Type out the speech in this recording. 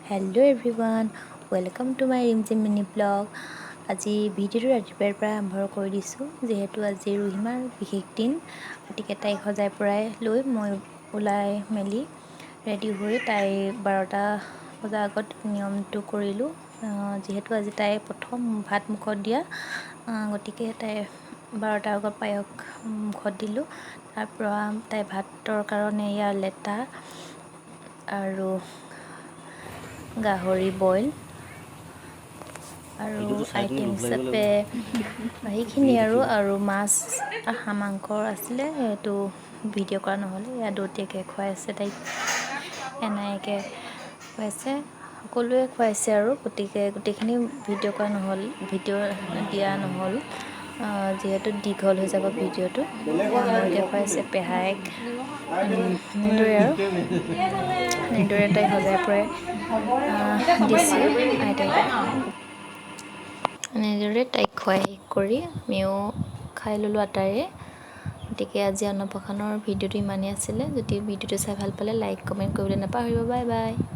Hello everyone, welcome to my Rimjhim mini vlog. আজি ভিডিঅ'টো ৰাতিপুৱাৰ পৰা আৰম্ভ কৰি দিছোঁ। যিহেতু আজি ৰুহিমাৰ বিশেষ দিন, গতিকে তাইক সজাই পৰাই লৈ মই ওলাই মেলি ৰেডি হৈ তাই 12টা বজাৰ আগত নিয়মটো কৰিলোঁ। যিহেতু আজি তাই প্ৰথম ভাত মুখত দিয়া, গতিকে তাই 12টাৰ আগত পায়স মুখত দিলোঁ। তাৰপৰা তাই ভাতৰ কাৰণে ইয়াৰ লেটা আৰু গাহৰি বইল আৰু ভিডিঅ'টো চাই পিনে আইটেম লোভ লাগিব। হিচাপে সেইখিনি আৰু মাছ, হাঁহ মাংস আছিলে, সেইটো ভিডিঅ' কৰা নহ'লে। এয়া দৌতিয়েকে খুৱাইছে তাইক, এনায়েকে খুৱাইছে, সকলোৱে খুৱাইছে আৰু গতিকে গোটেইখিনি ভিডিঅ' কৰা নহ'ল, ভিডিঅ' দিয়া নহ'ল, যিহেতু দীঘল হৈ যাব ভিডিঅ'টো। মোকে খুৱাইছে পেহায়েক। এনেদৰে আৰু এনেদৰে তাইক সজাই পৰাই দিছে আইতাকে। এনেদৰে তাইক খুৱাই শেষ কৰি আমিও খাই ল'লোঁ আটাইৰে। গতিকে আজি অন্নপ্ৰাশনৰ ভিডিঅ'টো ইমানেই আছিলে। যদি ভিডিঅ'টো চাই ভাল পালে, লাইক, কমেণ্ট কৰিবলৈ নাপাহৰিব। Bye bye.